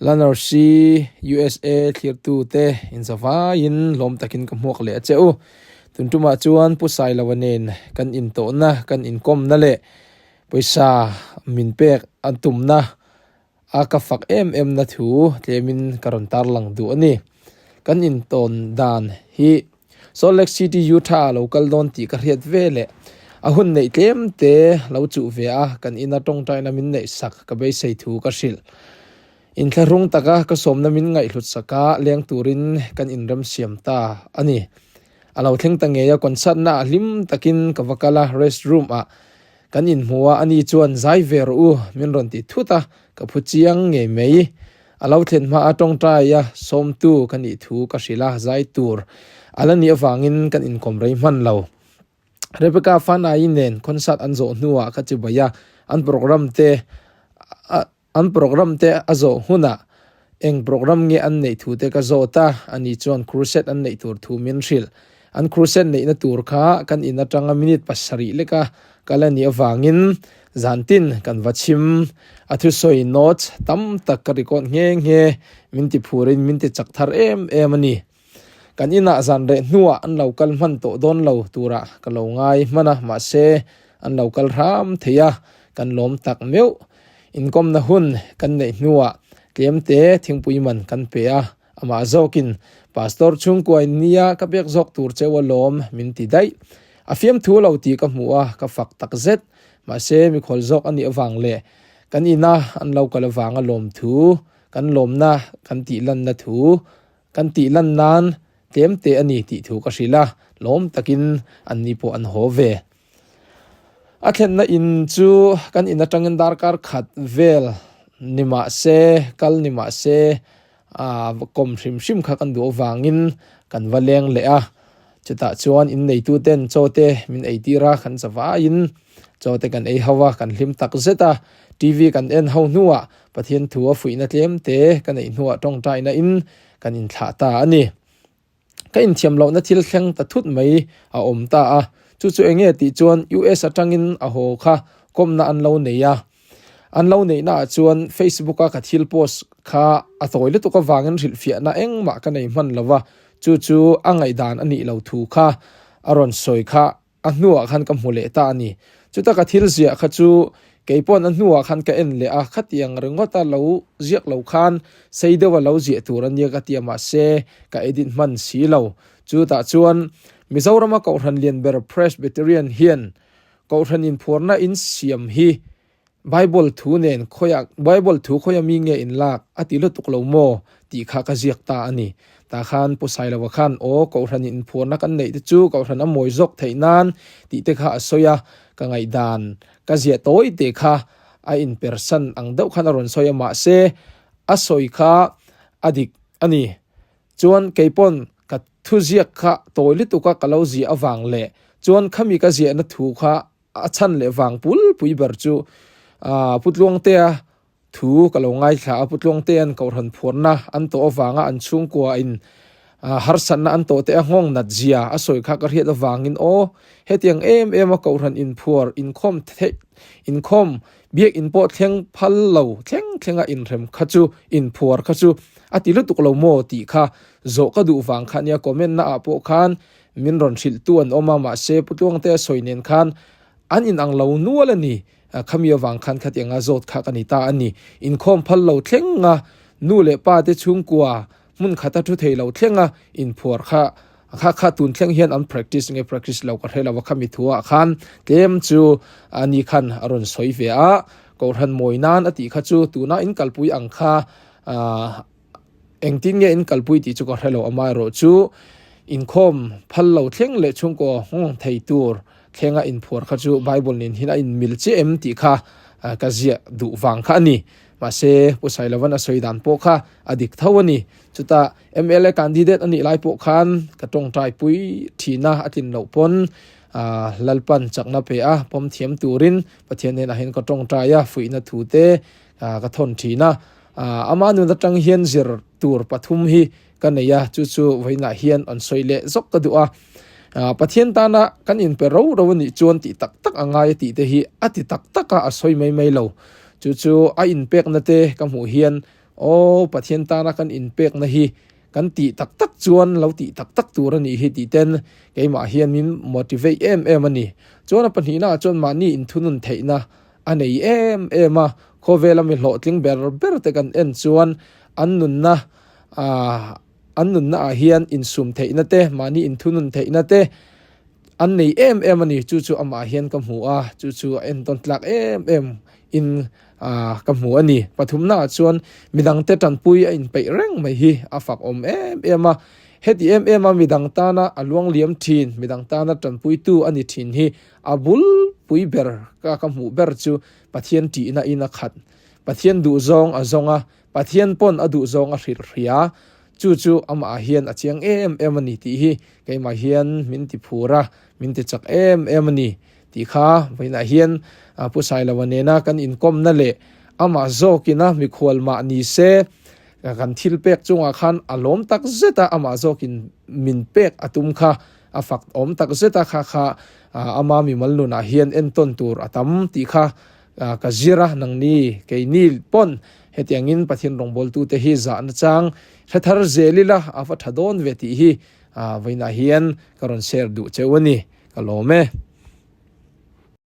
Lanarsi USA thlirtute inzavaiin hlawm takin ka hmuak leh a che u. Tun tumah chuan Pu Sailoa nen kan intawhna, kan inkawmna leh pawisa min pek a tumna a ka fak em em na thu tlemin ka rawn tarlang duh a ni. Kan intawn dan hi Salt Lake City, Utah a lo kal dawn tih ka hriat ve leh a hun neih tlem te lo chuh ve a, kan ina tawngtaina min neih sak ka beisei thu ka hrilh. Inthlahrung taka ka sawmna min ngaihhlut sak a, leng turin kan inremsiam ta a ni. A lo thleng ta ngei a, concert na ah hlim takin ka va kal a, rest room ah kan inhmu a, ani chuan zai ve rawh u min rawn ti thut a, ka phu chiang ngei mai. A lo thlen hma a tawngtai a, sawmtu ka nih thu ka hrilh a, zai tur a la nih avangin kan inkawm rei hman lo. Rebecca Fanai nen concert an zawh hnuah ka chibai a, an program te an program te a zawh hunah eng program nge an neih thu te ka zawt a, ani chuan crusade an neih tur thu min hrilh. An crusade neihna tur kha kan in atanga minute pasarih leka kal a nih avangin Zantin kan va chhim a thusawi notes tam tak ka record nghe nghe, min ti phurin min ti chak thar em em a ni. Kan inah zan reh hnuah an lo kal hman tawh dawn lo turah ka lo ngai hman a, mahse an lo kal hram thei a, kan lawm tak meuh. Inkawmna hun kan neih hnuah tlemte thingpui man kan pe a, amah zawkin Pastor chhungkuain nia ka pek zawk tur cheu alawm min ti daih. A fiamthu lo tih ka hmu a, ka fak tak zet. Mahse, mikhual zawk a nih avang leh kan ina an lo kal avanga lawmthu, kan lawmna kan tih lanna thu, kan tih lan nan tlem teh a ni tih thu ka hrilh a, lawm takin anni pawh an haw ve. A thlenna in chu kan in atangin darkar khat vel ni mah se, kal ni mah se, a kawm hrim hrim kha kan duh avangin kan va leng leh a. Chutah chuan inneituten chaw te min ei tir a, kan zavaiin chaw te kan ei ho a, kan hlim tak zet a. TV kan en ho hnuah Pathian thu a fuihna tlem te ka neih hnuah tawngtaina in kan inthlah ta a ni. Ka inthiam lohna thil thleng ta thut mai a awm ta a, chu chu enge tih chuan US atangin a haw kha kawmna an lo nei a. An lo neihna ah chuan Facebook a ka thil post kha a tawi lutuk avangin hrilhfiahna engmah ka nei hman lo va, chu chu a ngaihdan a nih lo thu kha a rawn sawi kha a hnuah khan ka hmu leh ta a ni. Chuta ka thil ziah kha chu kei pawn a hnuah khan ka en leh a, khatiang ringawta lo ziak lo khan sei deuha lo ziah tur a nia ka ti a, mahse ka edit hman si lo. Chutah chuan Mizorama Kohhran lian ber Presbyterian hian Kohhran inphuarna in siam hi Bible thu nen khawiah Bible thu khawia mi nge in lak a ti lutuk lo maw tih kha ka ziak ta a ni. Tah khan Pu Sailova khan aw Kohhran inphuarna kan neih te chu Kohhran a mawi zawk theih nan tih te kha a sawi a, ka ngaihdan ka ziah tawi te kha a inpersan ang deuh khan a rawn sawi a mahse a sawi kha a dik a ni. Chuan keipawn ka thuziak kha tawi lutuk a ka lo ziah avang leh chuan khami ka ziahna thu kha A chhan leh vang pulpui ber chu Pu Tluangtea thu ka lo ngaithla a, Pu Tluangtea'n Kohhran phuarna an tawh avanga an chhungkuain harsatna an tawh te a nghawng nat zia a sawi kha ka hriat avangin aw hetiang em em a Kohhran inphuar inkhawm theih inkhawm biak in pawh thleng phal lo thleng thlenga inhrem kha chu inphuar kha chu a ti lutuk lo maw tih kha zawh ka duh vang kha nia comment na ah pawh khan Min rawn hrilh tu an awm a, mahse Pu Tluangtea sawi nen khan an inang lo nual a ni. Khami avang khan khatianga zawt kha ka ni ta a ni. Inkhawm phal lo thleng a, nu leh pa te chhungkua hmun khata thu thei lo thleng a, inphuar kha kha kha tun thleng hian an practice nge practice lo ka hre lo a, khami thuah khan tlem chu ani khan a rawn sawi ve a, Kohhran mawi nan a tih kha chu tuna in kalpui ang kha Engtin nge in kalpui tih chu ka hre lo, amaherawh chu inkhawm phal lo thleng leh chhungkaw nghawng thei tur thlenga inphuar kha chu Bible nen hian a inmil chiah em tih kha ka ziah duh vang kha a ni. Mahse, Pu Sailovan a sawi dan pawh kha a dik tho a ni. Chutah mla candidate a nih lai pawh khan ka tawngtai pui thin a, a tlin loh pawn Lalpan chakna pe a, pawm thiam turin Pathian hnenah hian ka tawngtai a, fuihna thu te ka thawn thin a. Ama nun atang hian zir tur pathum hi ka nei a, chu chu vawiinah hian an sawi leh zawk ka duh a. Pathian tana kan inpe ro ro a nih chuan tih tak tak a ngai a tih te hi a ti tak tak a, a sawi mai mai lo. Chu chu a inpekna te ka hmuh hian Aw Pathian tana kan inpekna hi kan tih tak tak chuan lo tih tak tak tur a nih hi tih ten keimah hian min motivate em em a ni. Chuan a pahnihna ah chuan mahni inthunun theihna a nei em em a, khawvela mi hlawhtling ber ber te kan en chuan an nunna ah an nunna ah hian insum theihna te, mahni inthunun theihna te an nei em em a ni. Chu chu amah hian ka hmu a, chu chu a entawn tlak em em in ka hmu a ni. Pathumnaah chuan midangte tanpui a inpeih reng mai hi a fak awm em em a. Heti em em a midang tana a luangliam thin, midang tana tanpuitu a ni thin hi a bulpui ber ka ka hmuh ber chu Pathian tihna in a khat. Pathian duhzawng a zawng a, Pathian pawn a duhzawng a hrilh hria. Chu chu amah hian a chiang em em a ni tih hi keimah hian min ti phur a, min ti chak em em a ni. Tih kha vawiinah hian Pu Sailova nena kan inkawmna leh amah zawkina mikhual mah ni se kan thil pek chungah khan a lawm tak zet a, amah zawkin min pek a tum kha a fak awm tak zet a, kha kha ama mimal nunah hian entawn tur a tam tih kha ka zir a, nangni keini pawn hetiangin Pathian rawngbawltute hi zahna chang hre thar zel ila a va tha dawn ve tih hi vawiinah hian ka rawn share duh cheu a ni, ka lawm e.